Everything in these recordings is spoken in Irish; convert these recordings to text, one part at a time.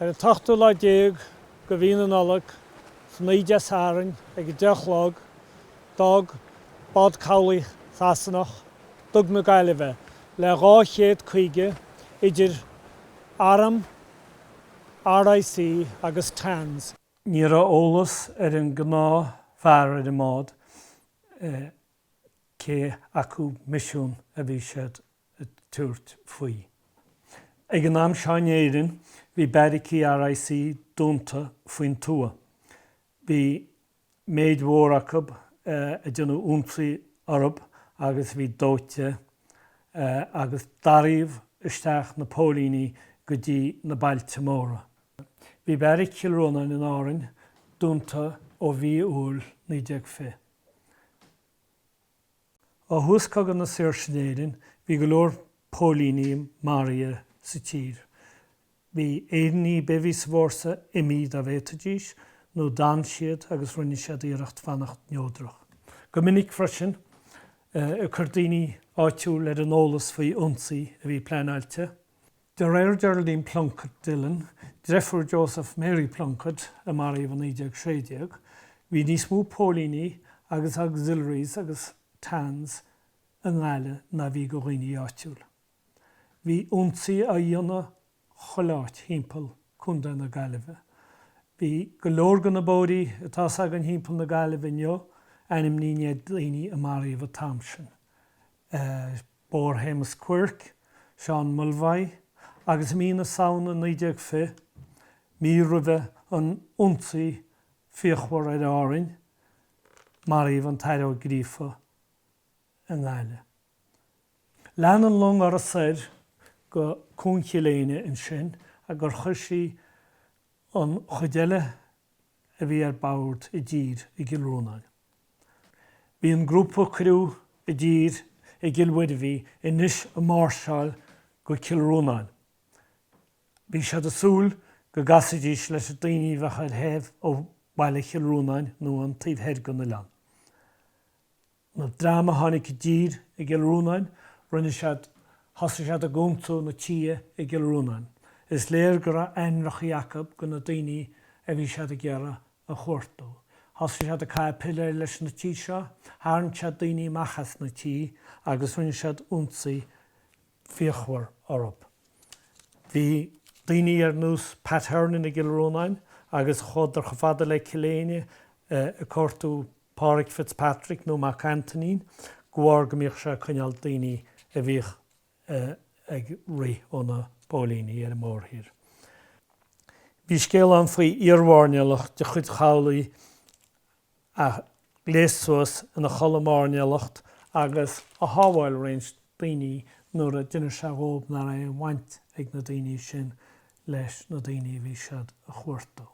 Ar an t-ochtú lá déag de mhí na Nollag, san oíche Dé Sathairn ag 10 a chlog, d'fhág bád cabhlaigh Sasanach Duga na Gaillimhe le 250 idir arm, RIC agus Tans. Ní raibh eolas ar an ngnáthfhear ar an mbád cé acu misiún a bhí siad ag tabhairt faoi. Ag an am seo in Éirinn bhí beairicí RIC dúnta faoin tuath. Bhí méid mhór acu a déanadh ionsaí orthu agus a bhí dóite agus tarraingíodh isteach na póilíní go dtí na bailte móra. Bhí beairic Chill Rónáin in Árainn dúnta ó mhí Iúil 1920. Ó thús Cogadh na Saoirse in Éirinn, bhí go leor póilíní maraithe sa tír. Bhí Éireannaigh ar bith a bhí sa bhfórsa imithe dá bhféadfaidís, nó d'fhan siad agus rinne siad iarracht fanacht neodrach. Go minic freisin, ag cur daoine áitiúil ar an eolas faoi ionsaí a bhí pleanáilte. De réir Geraldine Plunkett Dillon, deirfiúr Joseph Mary Plunkett a maraíodh i 1916, bhí níos mó póilíní agus auxiliaries agus Tans i nGaillimh ná bhí de dhaoine áitiúil. Bhí ionsaí á dhéanamh chuile áit thimpeall Contae na Gaillimhe. Bhí go leor de na bóithrí atá 's againn thimpeall na Gaillimhe inniu ainmnithe i ndiaidh daoine a maraíodh an t-am sin. Bóthar Shéamus Quirke, Seán Mulvagh, agus i mí na Samhna 1920, mí roimhe an ionsaí fíochmhar ar Árainn, maraíodh an tAire Ó Gríofa i nGaillimh. Lean an long uirthi soir go Cuan Chill Éinne ansin gur chuir sí an chuid eile a bhí ar bord i dtír i gCill Rónáin. Bhí an grúpa a cuireadh i dtír i gCill Mhuirbhigh anois ag máirseáil go Cill Rónáin. Bhí siad ag súil go gcasfaidís leis na daoine a bheadh ar thaobh ó bhaile Chill Rónáin nó an taobh thoir den oileán. An dream a tháinig i dtír i gCill Rónáin, rinne siad, thosaigh siad ag iontú na tithe i gCill Rónáin. Is léir go raibh ainmneachaí acu go na daoine a bhí siad ag iarraidh a chuartú. Thosaigh siad ag caitheamh piléir leis na tithe seo, tharraing siad daoine amach as na tithe agus rinne siad ionsaí fíochmhar orthu. Bhí daoine ar nós Pat Hernon i gCill Rónáin agus chuadar chomh fada le Cill Éinne ag cuartú Páraic Fitzpatrick nó Mac Antoinín, de bharr go mbíodh sé ag coinneáil daoine a bhíodh ag rith ó na póilíní ar an mórthír. Bhí scéal ann faoi iarmhairnéalach de chuid chabhlaigh a ghléas suas ina chulaith mairnéalacht agus a shábháil roinnt daoine nuair a d'inis sé dhóibh nach raibh aon bhaint ag na daoine sin leis na daoine a bhí siad a chuartú.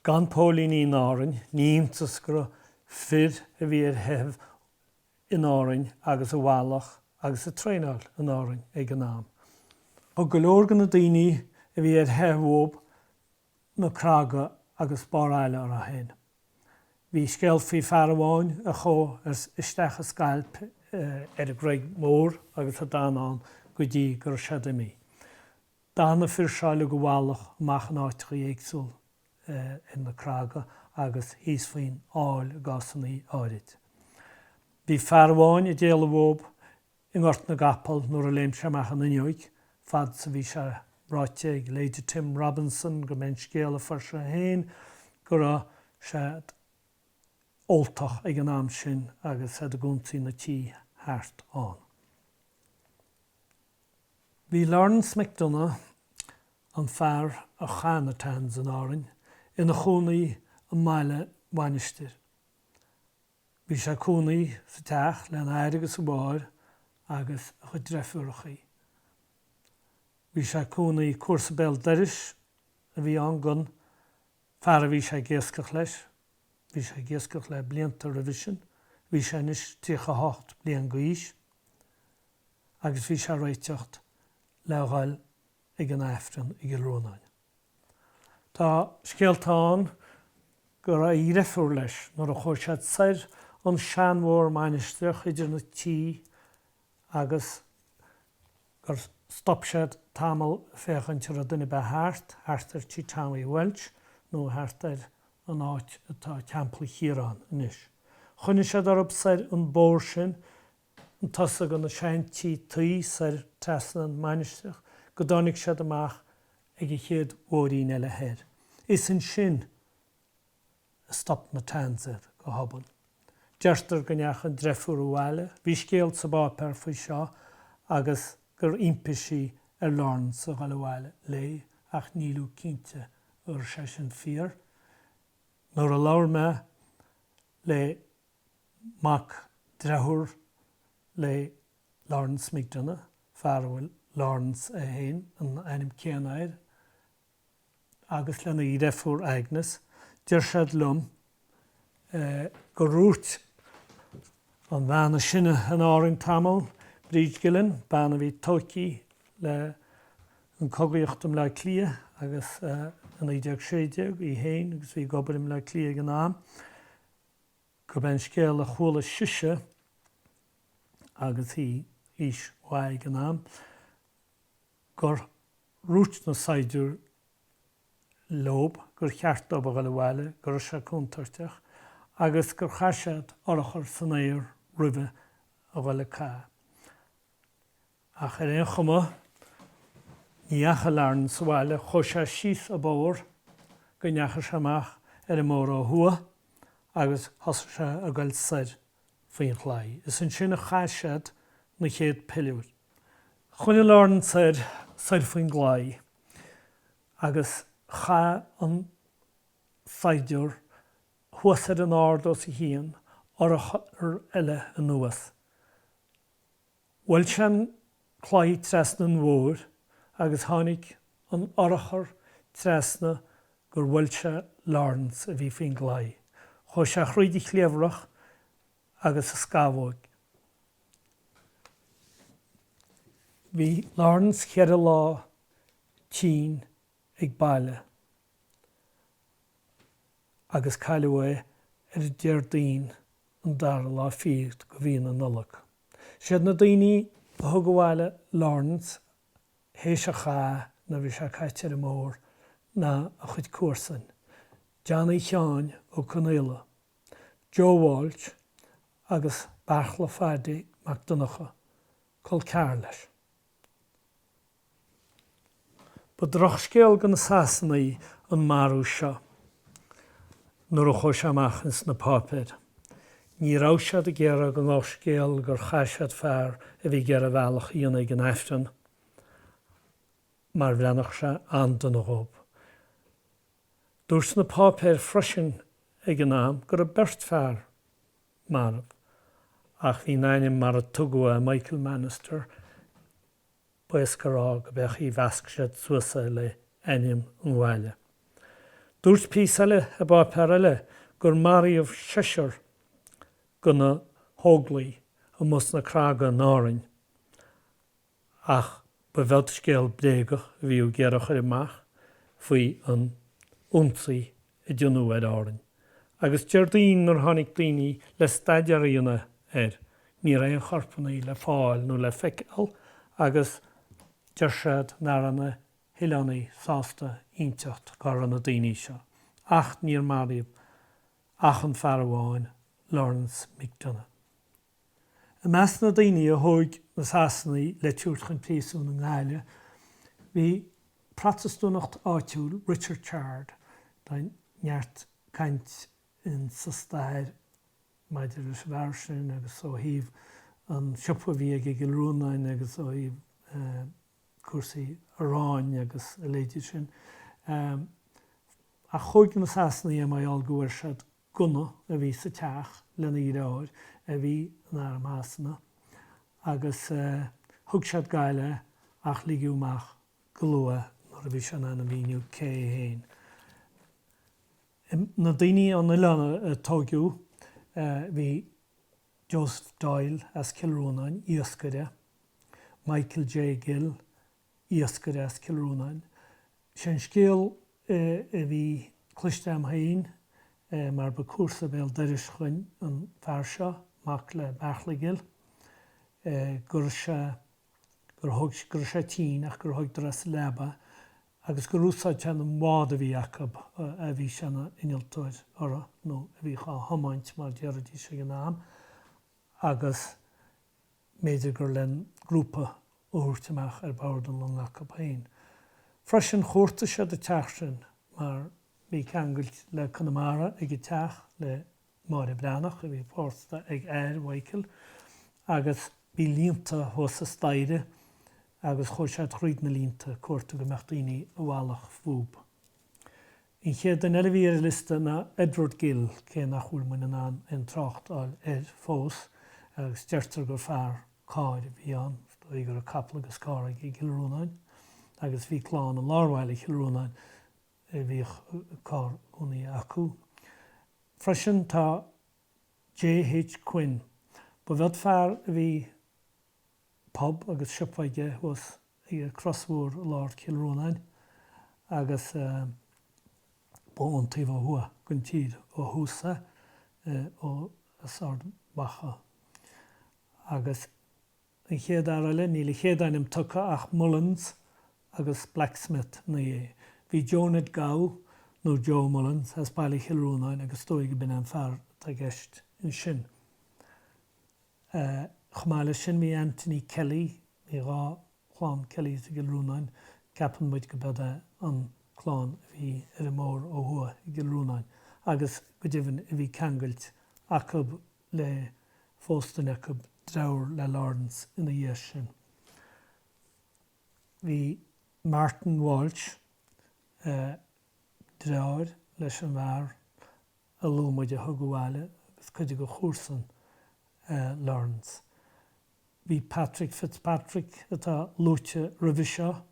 Gan póilíní in Árainn, ní iontas go raibh fir a bhí ar theitheadh in Árainn agus i bhfalach agus ag traenáil in Árainn ag an am. Thug go leor de na daoine a bhí ar theitheadh uathu na craga agus barr aille orthu féin. Bhí scéal faoi fear amháin a chuaigh isteach i scailp ar an gCreig Mhór agus a d'fhan ann go dtí go raibh siad imithe. D'fhan na fir seo uilig i bhfalach amach in áiteachaí éagsúil ar na craga agus thíos faoin aill i gcásannaí áirid. Bhí fear amháin ag éalú uathu i nGort na gCapall nuair a léim sé amach an fhuinneoig, fad is a bhí sé ráite ag Lady Tim Robinson go mb'é an scéal a fuair sé féin go raibh sé óltach ag an am sin agus iad ag ionsaí na tí thart ann. Bhí Laurence McDonagh, an fear a chaith na Tans in Árainn, ina chónaí i mBaile Mhainistir. Bhí sé ag cónaí sa teach lena athair agus a mháthair agus a chuid dreifúrachaí. Bhí sé ag cónaí, comharsa béal dorais a bhí ann gon fear a bhí sé ag iascach leis. Bhí sé ag iascach le blianta roimhe sin. Bhí sé anois 38 bliain d'aois agus bhí sé ag réiteacht le dhul ag an Aifreann i gCill Rónáin. Tá scéalta ann go raibh a dhreifúr leis nuair a chuaigh siad soir an seanbhóthar mainistreach idir na tí agus gur stop siad tamall féachaint an raibh duine ar bith thart, thart ar tí Tommy Walsh nó thart ar an áit atá Teampall Chiaráin anois. Choinnigh siad orthu soir an bóthar sin an tosaigh de na sean-tí tuí soir trasna an mainistreach go dtáinig siad amach ag an chéad bhóithrín eile thoir. Is ansin a stop na Tans iad go hobann. Deirtear go ndeachaigh an dreifúr abhaile, bhí scéal sa bpáipéar faoi seo, agus gur impigh sí ar Laurence a dhul abhaile léi ach níliú cinnte an raibh sé sin fíor. Nuair a labhair mé le mac dreatháir le Laurence McDonagh, fear a bhfuil Laurence é féin, an ainm céanna air, agus lena dhreifúr Agnes, deir siad liom gur dhúirt an bhean a sine in Árainn tamall, Bríd Gillen, bean a bhí tóigthe le an cogaíocht i mBleá Cliath agus i 1916 í féin agus bhí ag obair i mBleá Cliath ag an am, gurb é an scéal a chuala sise agus í aois mhaith ag an am, gur dhúirt na saighdiúir leob gur cheart dóibh a dhul abhaile, go raibh sé contúirteach, agus gur chaith siad urchar san aer roimhe a dhul ag cath. Ach ar aon chuma, ní dheachaigh Laurence abhaile, chuaigh sé síos an bóthar go ndeachaigh sé amach ar an mbóthar ó thuaidh agus thosaigh sé ag goil soir faoin chlaí. Is ansin a chaith siad na chéad piliúir. Choinnigh Laurence air soir faoin gclaí agus chaith an saighdiúir thuas ar an ard os a chionn urchar eile anuas. Bhuail sé an claí trasna an bhóthair agus tháinig an urchar trasna gur bhuail sé Laurence a bhí faoin gclaí. Chuaigh sé thríd a chliabhrach agus a scamhóg. Bhí Laurence cheithre lá tinn ag baile agus cailleadh é ar an Déardaoin an dara lá fichead de mhí na Nollag. Siad na daoine a thug abhaile Laurence théis an chath nuair a bhí sé caite ar an mbóthar ná a chuid comharsan, Johnny Sheáin Ó Conaola, Joe Walsh agus Beartla Phaddy Mac Donncha, col ceathar leis. Ba drochscéal go na Sasanaigh an marú seo nuair a chuaigh sé amach ins na páipéir. Ní raibh siad ag iarraidh go ngabhadh scéal gur chaith siad fear a bhí ag iarraidh a bhealach a dhéanamh ag an Aifreann mar bhreathnódh sé an-dona dhóibh. Dúirt na páipéir freisin ag an am go raibh beirt fear marbh ach bhí an ainm mar a tugadh é, Michael Manister, Ba éasca a rá go b'é an chaoi a mheasc siad suas é le ainm an bhaile. Dúirt píosa eile i bpáipéar eile gur maraíodh seisear de na hÓglaigh amuigh sna craga in Árainn ach ba bheag scéal bréagach a bhí ag iarraidh a chur amach faoi an ionsaí a déanadh ar Árainn. Agus Déardaoin nuair a tháinig daoine le staidéar a dhéanamh air, ní raibh aon chorpanna le fáil nó le feiceáil agus deir siad nach raibh na hoileánaigh sásta inseacht cá raibh na daoine seo. Ach níor maraíodh ach an fear amháin, Laurence McDonagh. I measc na daoine a thóig na Sasanaigh le tabhairt chun príosúin i nGaillimh bhí Protastúnach áitiúil, Richard Chard. Tá neart caint in sa stair maidir leis an bhfear sin agus ó thaobh an siopa a bhí aige i gCill Rónáin agus ó thaobh cúrsaí aráin agus a leithéidí sin. Ach thóig na Sasanaigh é mar gheall go bhfuair siad gunna a bhí sa teach lena dheartháir a bhí in arm Shasana agus thug siad Gaillimh é ach ligeadh amach go luath nuair a bhí sé in ann a mhíniú cé é féin. Na daoine ón oileán a tóigeadh bhí Joseph Doyle as Cill Rónáin, iascaire, Michael J. Gill, iascaire as Cill Rónáin. Sé an scéal a bhí cloiste agam féin mar ba comharsa béal dorais dhuinn an fear seo, mac le Beartla Gill, go raibh sé, gur thóg, go raibh sé tinn ach gur thóg as an leaba agus gur úsáid sé an bád a bhí acu a bhí sé ina innealtóir orthu nó a bhí á thiomáint mar déarfaidís ag an am agus mb'fhéidir gur len grúpa a thabhairt amach ar bord an long acu féin. Freisin chuartaigh siad an teach sin mar bhí ceangailt le Conamara ag an teach le Máire Breathnach, a bhí pósta ag athair Mhichael, agus bhí líonta thuas sa staighre agus chuaigh siad thríd na líonta ag cuartú go mbeadh daoine i bhfalach fúb. An chéad duine eile a bhí ar an liosta ná Edward Gill, cé nach bhfuil muid in ann aon trácht a fháil air fós, agus deirtear gur fear cairr a bhí ann, is dóigh go raibh capall agus carr aige i gCill Rónáin, agus bhí clann i lár bhaile Chill Rónáin a bhíodh carr i gcónaí acu. Freisin tá J.H. Quinn. Ba bhead fear a bhí pub agus siopa aige thuas ag an Cros Mhór i lár Chill Rónáin agus ba ón taobh ó thuaidh den tír ó thús é, ó as Ard Mhacha. Agus an chéad fhear eile, níl a chéad ainm tugtha ach Mullins agus blacksmith ina dhiaidh. Bhí Joe Ned Gow nó Joe Mullins as baile Chill Rónáin agus is dóigh go b'in é an fear atá i gceist ansin. Chomh maith leis sin bhí Anthony Kelly, bhí 2 chlann Kellys i gCill Rónáin, ceapann muid go b'iod é an clann a bhí ar an mbóthar ó thuaidh i gCill Rónáin agus go deimhin a bhí ceangailt acu le phós duine acu deartháir le Lawrence ina dhiaidh sin. Bhí Martin Walsh, deartháir leis an bhfear a luaigh muid a thug abhaile agus cuid de chomharsain Lawrence. Bhí Patrick Fitzpatrick atá luaite roimhe seo,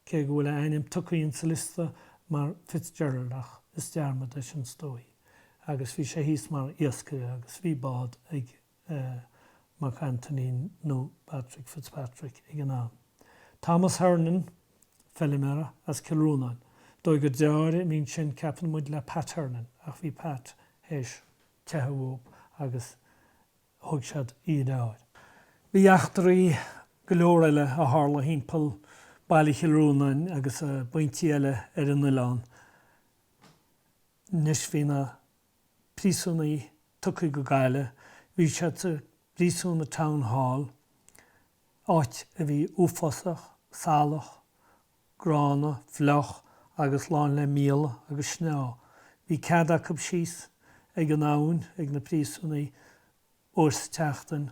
cé go bhfuil a ainm tugtha in sa liosta mar Fitzgerald ach is dearmad é sin is dóigh, agus bhí sé thíos mar iascaire agus bhí bád ag mac Antoinín nó Patrick Fitzpatrick ag an am. Thomas Hernon, feiliméara as Cill Rónáin. Dóigh gur deartháir a bhí ansin ceapann muid le Pat Hernon ach bhí Pat théis teitheadh uathu agus thóg siad a dheartháir. Bhí eachtraí go leor eile a tharla thimpeall baile Chill Rónáin agus i bpointí eile ar an oileán. Anois bhí na príosúnaigh tugtha go Gaillimh. Bhí siad sa bpríosún i Town Hall, áit a bhí uafásach, salach, gránna, fliuch agus lán le míola agus sneá. Bhí cead acu síos ag an abhainn ag na príosúnaigh uair sa tseachtain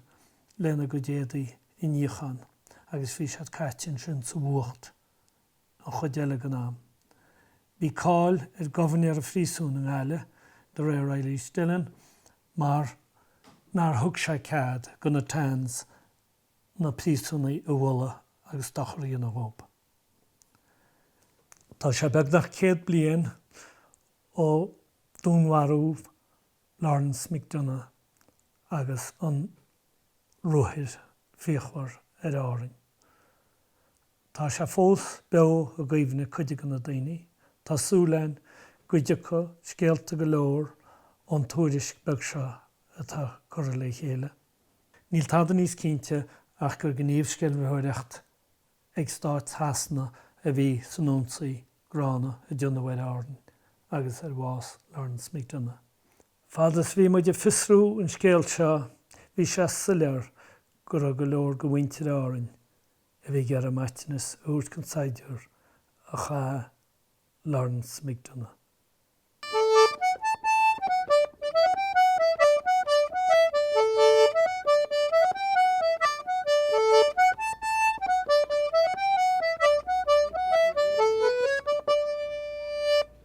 lena gcuid éadaí a níochán agus bhí siad caite ansin sa bhfuacht. an chuid eile den am. Bhí cáil ar ghobharnóir an phríosúin i nGaillimh, de réir Eilís Dillon, mar nár thug sé cead do na Tans na príosúnaigh a bhualadh agus dochar a dhéanamh dhóibh. Tá sé beagnach 100 bliain ó dúnmharú Laurence McDonagh agus an ruathar fíochmhar ar Árainn. Tá sé fós beo i gcuimhne cuid de na daoine. Tá súil againn go dtiocfaidh scéalta go leor Ón tuairisc beag seo atá curtha le chéile, níl tada níos cinnte ach gur gníomh sceimhlitheoireacht ag stát Shasana a bhí san ionsaí gránna a déanadh ar Árainn agus ar bhás Laurence McDonagh. Fad is a bhí muid ag fiosrú an scéal seo bhí sé soiléir go raibh go leor de mhuintir Árainn a bhí ag iarraidh maiteanas a thabhairt don saighdiúir a chaith Laurence McDonagh.